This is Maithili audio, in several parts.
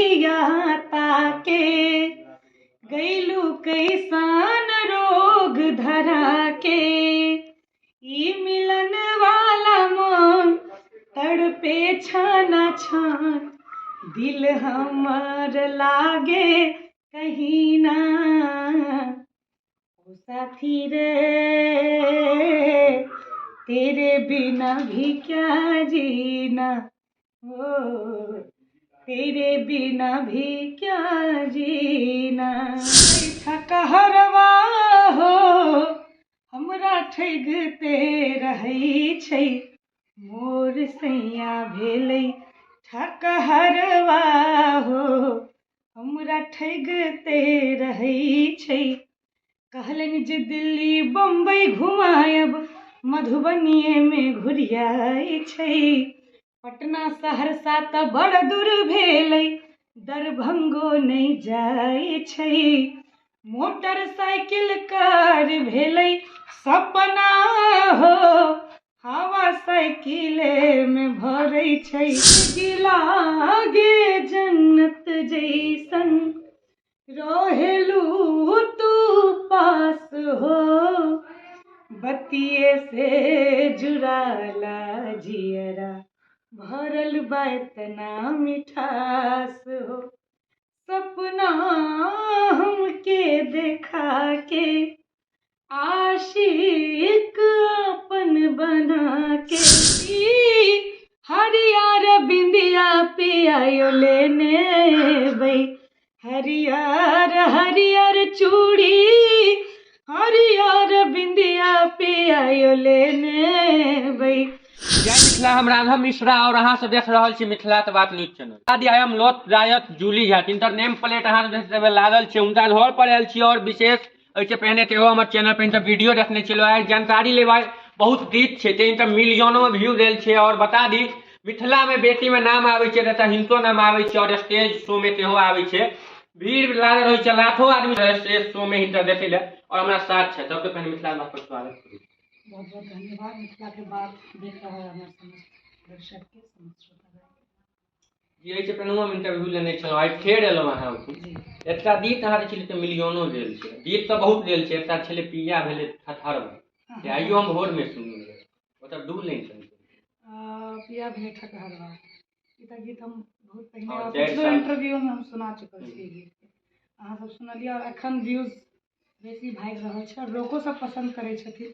रहिया ताके, गैलू कैसन रोग धरा के। ई मिलन वाला मन तड़पे छाना छान, दिल हमर लागे कहीं ना। ओ साथी रे तेरे बिना भी क्या जीना, ओ तेरे बिना भी क्या जीना। ठकहरवा हो हमरा ठगते रहै छै, मोर सैया भेलै ठकहरवा हो हमरा ठगते रहै छै। कहलनि जे दिल्ली बम्बई घुमायब, मधुबनिए में घुरियाइ छै। पटना सहरसा तऽ बड़ दूर भेलै, दरभंगो नहि जाइ छै। मोटरसाइकिल कार भेलै सपना हो, हवा साइकिले में भरै छै। लागे जन्नत जैसन रहेलू तू पास हो, बतिये से जुड़ाला जियरा भरल बा इतना मिठास हो। सपना हमके देखा के आशिक अपन बना के, हरियर बिंदिया पियायो लेने बै, हरियर हरियर चूड़ी हरियर बिंदिया पियायो लेने बै। जय मिथिला, हम राघव मिश्रा और अहाँ सब देख रहल छी मिथिला के बात न्यूज चैनल। आदि I am लोक गायक जूली झा, तिनकर नेम प्लेट अहाँ सब देख सकबै लागल छै, हुनका घर पर आयल छी। और विशेष एहिसँ पहिने सेहो हमर चैनल पर हिनकर वीडियो देखने छलहुँ। आइ जानकारी लेबै, बहुत गीत छै ते हिनकर मिलियनो में व्यू देल छै। और बता दी मिथिला में बेटी में नाम आबै छै तऽ हिनको नाम आबै छै और स्टेज शो में सेहो आबै छै। भीड़ लागल रहै छै, लाखों आदमी स्टेज शो में हिनकर देखै लए। और हमरा साथ छै, सबसँ पहिने मिथिला बात पर स्वागत करू। बहुत बहुत धन्यवाद। मिथिला के बात देख रहा है हमारे समस्त दर्शक के, समस्त श्रोतागण जी। एहिसँ पहिने हम इंटरव्यू लेने छलहुँ, आइ फेर एलहुँ अहाँ। एकटा गीत अहाँ छलै तऽ मिलियनो देल छै, गीत तऽ बहुत देल छै। एकटा छलै पिया भेलै ठठहरवा, से आइयो हम भोरमे सुनलियै, ओतऽ दू लाइन सुनलियै। पिया भेलै ठठहरवा, ई तऽ गीत हम बहुत पहिने पिछलो इंटरव्यू में हम सुना चुकल छी। गीत अहाँ सब सुनलियै और एखन व्यूज बेसी भागि रहल छै और लोको सब पसन्द करै छथिन।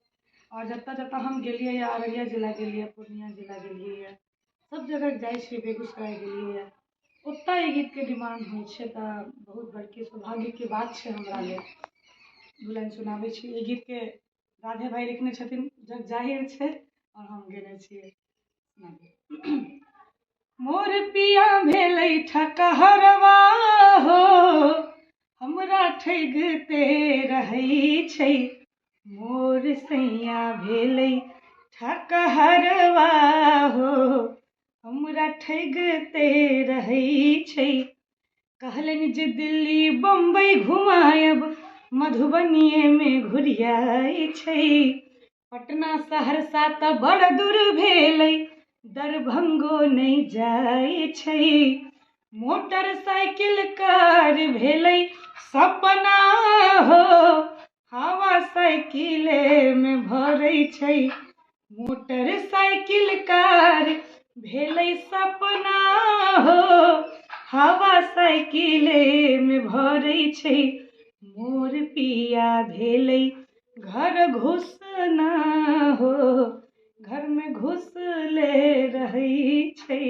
और जतऽ जतऽ हम गेलियै यऽ, अररिया जिला गेलियै, पूर्णिया जिला गेलियै यऽ, सब जगह जाइ छियै, बेगूसराय गेलियै यऽ, ओतऽ ई गीतके डिमांड होइ छै। तऽ बहुत बड़की सौभाग्यके बात छै हमरा लेल। दू लाइन सुनाबै छी। एहि गीतके राधे भाई लिखने छथिन, जग जाहिर छै, और हम गेने छियै। मोर पिया भेलै ठकहरवा हो हमरा ठगते रहै छै, मोर सैया भेलै ठकहरवा हो हमरा ठगते रहै छै। कहलनि जे दिल्ली बम्बई घुमायब, मधुबनिए में घुरियाइ छै। पटना सहरसा तऽ बड़ दूर भेलै, दरभंगो नहि जाइ छै। मोटरसाइकिल कार भेलै सपना हो, हवा साइकिले में भरै छै। मोटरसाइकिल कार भेलै सपना हो, हवा साइकिले में भरै छै। मोर पिया भेलै घर घुसना हो, घर में घुसले रहै छै।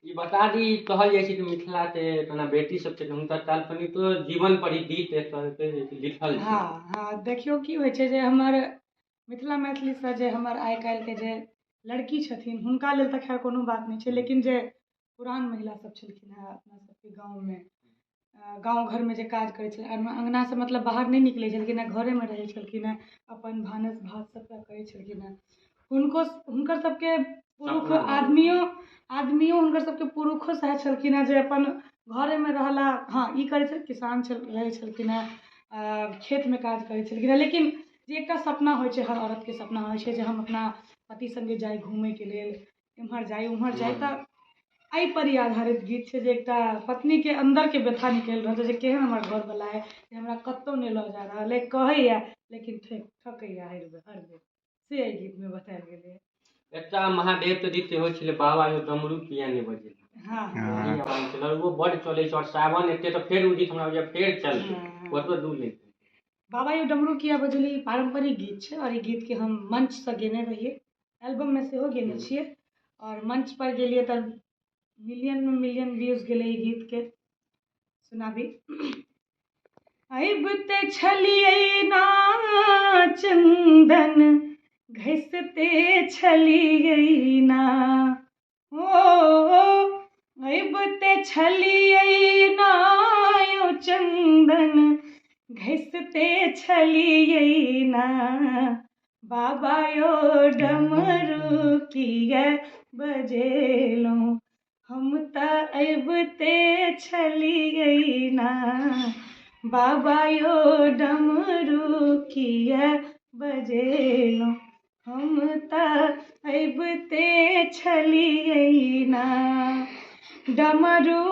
ई बता दी, कहल जाइ छै कि मिथिला के जेना बेटी सब छै, हुनकर काल्पनिको जीवन पर ई गीत एक तरहके लिखल छै। हँ हँ, देखियौ की होइ छै जे हमर मिथिला मैथिलीसँ जे हमर आइ काल्हिके जे लड़की छथिन हुनका लेल तऽ खैर कोनो बात नहि छै, लेकिन जे पुरान महिला सब छलखिन हेँ अपना सबके गाँवमे, गाँव घरमे जे काज करै छलै, अङ्गनासँ मतलब बाहर नहि निकलै छलखिन हेँ, घरेमे रहै छलखिन हेँ, अपन भानस भात सबटा करै छलखिन हेँ, हुनको हुनकर सबके पुरुष आदमियो हुनकर सबके पुरुषो सएह छलखिन हेँ जे अपन घरेमे रहला। हँ, ई करै छल, किसान छल रहै छलखिन हेँ, खेतमे काज करै छलखिन हेँ, लेकिन जे एकटा सपना होइ छै, हर औरतके सपना होइ छै जे हम अपना पति सङ्गे जाइ घूमयके लेल, एम्हर जाइ उम्हर जाइ, तऽ एहि पर ही आधारित गीत छै जे एकटा पत्नीके अन्दरके व्यथा निकलि रहल छै जे केहन हमर घरवला है जे हमरा कतहु नहि लऽ जा रहल है, कहैया लेकिन ठकैया हर बेर, से एहि गीतमे बतायल गेलै। एकटा महादेव के गीत सेहो छलै, बाबा यो डमरू किया नहि बजेला। हाँ, ओ बड चलै छै, और सावन एते तऽ फेर ओ गीत हमरा बुझाइया फेर चलतै, ओतबो दूर नहि। बाबा यो डमरू किया बजेली पारम्परिक गीत छै, और ई गीतके हम मंचसँ गेने रहियै, एल्बममे सेहो गेने छियै, और मंच पर गेलियै तऽ मिलियनमे मिलियन व्यूज गेलै ई गीतके। सुनाबी। अबिते छलियै ना चंदन घसिते छलियै ना, ओ अबिते छलियै ना यो चंदन घसिते छलियै ना, बाबा यो डमरू किया बजेलहुँ, हम तऽ अबिते छलियै ना, बाबा यो डमरू किया बजेलहुँ, हम तऽ अबिते छलियै ना, डमरू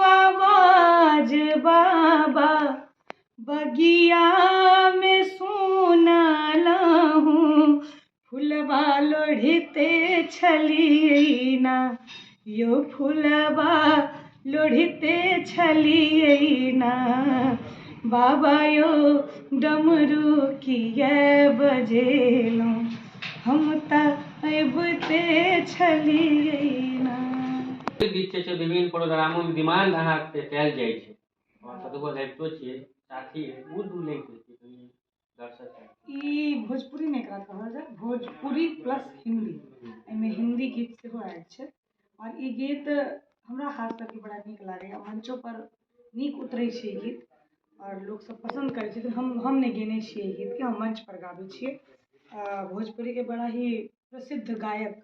आवाज बाबा बगिया में सुनलहुँ, फुलबा लोढ़िते छलियै ना, यो फुलबा लोढ़िते छलियै ना, बाबा यो डमरू किया बजेलहुँ, हम तऽ अबिते छलियै ना। गीत छै विभिन्न प्रोग्रामो में डिमांड अहाँके कयल जाइ छै, और कतबो गाबितो छियै साथी ओ दू लाइन दर्शक। ई भोजपुरी नहि एकरा कहल जाय, भोजपुरी प्लस हिंदी, एहिमे हिंदी गीत सेहो आयल छै, और ई गीत हमरा खास करके बड़ा नीक लागैए, मंचो पर नीक उतरै छै ई गीत और लोकसब पसन्द करै छथिन। हम नहि गेने छियै ई गीतके, हम मंच पर गाबै छियै। भोजपुरीके बड़ा ही प्रसिद्ध गायक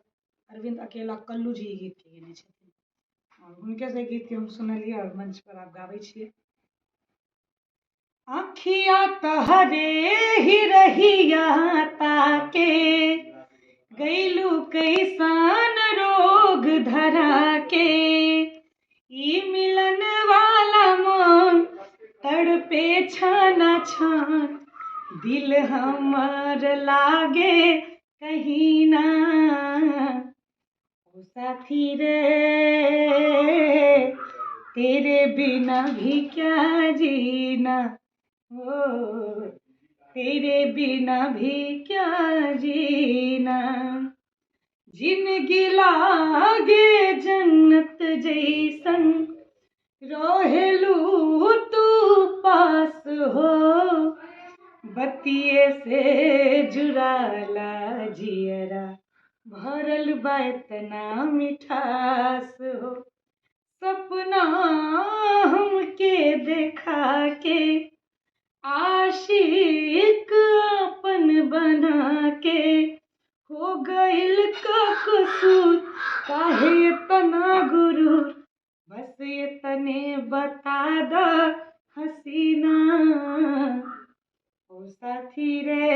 अरविंद अकेला कल्लू जी ई गीतके गेने छथिन, और हुनकेसँ ई गीतके हम सुनलियै और मंच पर आब गाबै छियै। आँखिया तहरे ही रहिया ताके, गैलू कैसन रोग धरा के, ई मिलन वाला मन तड़पे छाना छान, दिल हमर लागे कहीं ना, ओ साथी रे तेरे बिना भी क्या जीना, ओ तेरे बिना भी क्या जीना, जिनगी लागे जन्नत जैसन, रहेलू तू पास हो, बतिये से जुड़ाला जियरा, भरल बा इतना मिठास हो, सपना हमके देखा के, आशिक अपन बना के, हो गइल का कसूर काहे इतना गुरूर, बस इतने बता द हसीना, ओ साथी रे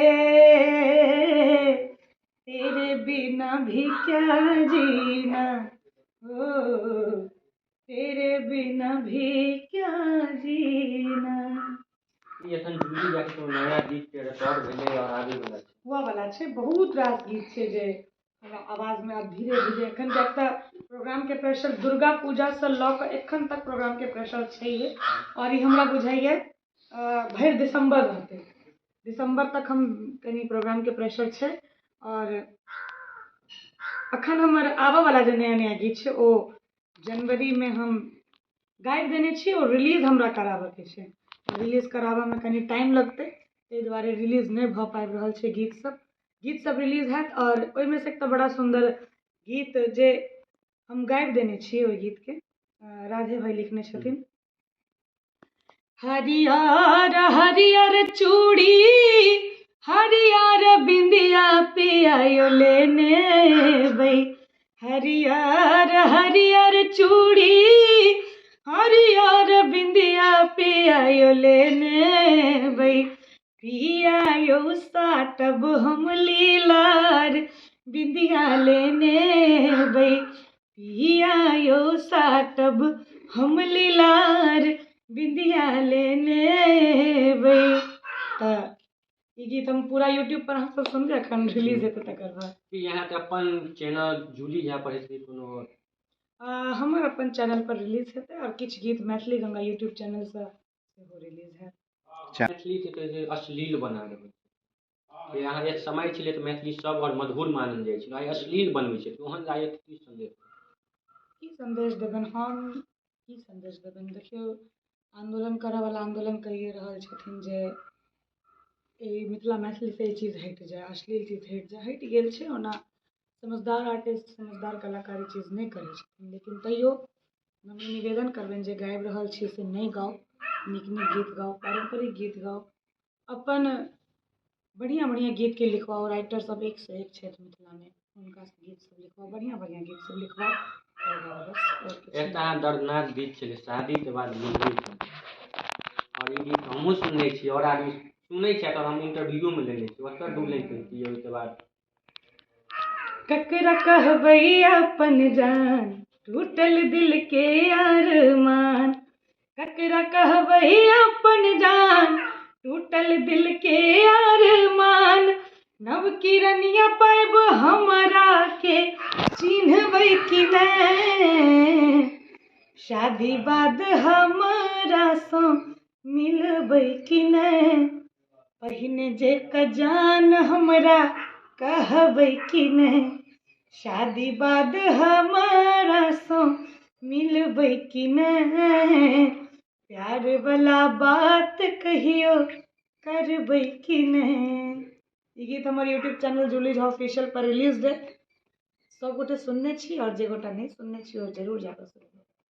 तेरे बिना भी क्या जीना, ओ तेरे बिना भी क्या जीना। ई एखन जूली झा के नया गीत के रिकॉर्ड भेलै और आबै वला छै, हुआ वला छै। बहुत रास गीत छै जे हमरा आवाजमे आब धीरे धीरे एखन किएक तऽ प्रोग्रामके प्रेशर दुर्गा पूजासँ लऽ कऽ एखन तक प्रोग्रामके प्रेशर छैहे, और ई हमरा बुझाइए भरि दिसम्बर रहतै, दिसम्बर तक हम कनि प्रोग्रामके प्रेशर छै। और अखन हमर आबऽवला जे नया नया गीत छै ओ जनवरीमे हम गाबि देने छी, और रिलीज हमरा कराबऽके छै, रिलीज कराबऽमे कनि टाइम लगतै, ताहि दुआरे रिलीज नहि भऽ पाबि रहल छै गीत सब। गीत सब रिलीज हैत और ओहिमे से एकटा बड़ा सुन्दर गीत जे हम गाबि देने छियै, ओहि गीतके राधे भाई लिखने छथिन। हरियर हरियर चूड़ी हरियर बिंदिया पियायो लेने बै, हरियर हरियर चूड़ी हरियर बिंदिया पियायो लेने बै, पियायो साटब हम लीलार बिंदिया लेने बै, पियायो साटब हम लीलार बिंदिया लेने एबै। तऽ ई गीत हम पूरा यूट्यूबपर अहाँसभ सुनबै, एखन रिलीज हेतै तकर बाद। की अहाँके अपन चैनल जूली झा पर हेतै कोनो? हमर अपन चैनलपर रिलीज हेतै आओर किछु गीत मैथिली गंगा यूट्यूब चैनलसँ सेहो रिलीज हैत। मैथिलीके कहै छै अश्लील बना रहल छै। अहाँ एक समय छलै तऽ मैथिली सब आओर मधुर मानल जाइ छलै, आइ अश्लील बनबै छै, ओहन गायक की सन्देश? की सन्देश देबनि हम, की सन्देश देबनि? देखियौ, आन्दोलन करऽवला आन्दोलन करिए रहल छथिन जे ई मिथिला मैथिलीसँ ई चीज हटि जाय, अश्लील चीज हटि जाय। हटि गेल छै। ओना समझदार आर्टिस्ट, समझदार कलाकार ई चीज नहि करै छथिन, लेकिन तैयो हम ई निवेदन करबनि जे गाबि रहल छी से नहि गाउ, नीक नीक गीत गाउ, पारम्परिक गीत गाउ, अपन बढ़िआँ बढ़िआँ गीतके लिखवाउ। राइटर सब एकसँ एक छथि मिथिलामे, हुनकासँ गीत सब लिखवाउ, बढ़िआँ बढ़िआँ गीत सब लिखवाउ आओर गाउ, बस आओर किछु। एकटा अहाँ दर्दनाक गीत छलै शादीके बाद मिलबै, आओर ई गीत हमहूँ सुनने छी आओर आदमी सुनै छथि, आओर हम इंटरव्यूओमे लेने छी, ओतऽ दू लाइन कहितियै ओहिके बाद। ककरा कहबै अपन जान, टूटल दिल के अरमान, ककरा कहबै अपन जान, टूटल दिल के अरमान, नव किरनिया पाबि हमरा के चिन्हबै कि नहि, शादी बाद हमरा सँ मिलबै कि नहि, पहिने जे जान हमरा कहबै कि नहि, शादी बाद हमरा सँ मिलबै कि नहि, प्यार वाला बात कहियो करबै कि नहि। ई गीत हमर YouTube channel Julie Jha official पर रिलीज भेल। सभगोटे सुनने छी आओर जे गोटा नहि सुनने छी ओ जरूर जाकऽ सुनबै।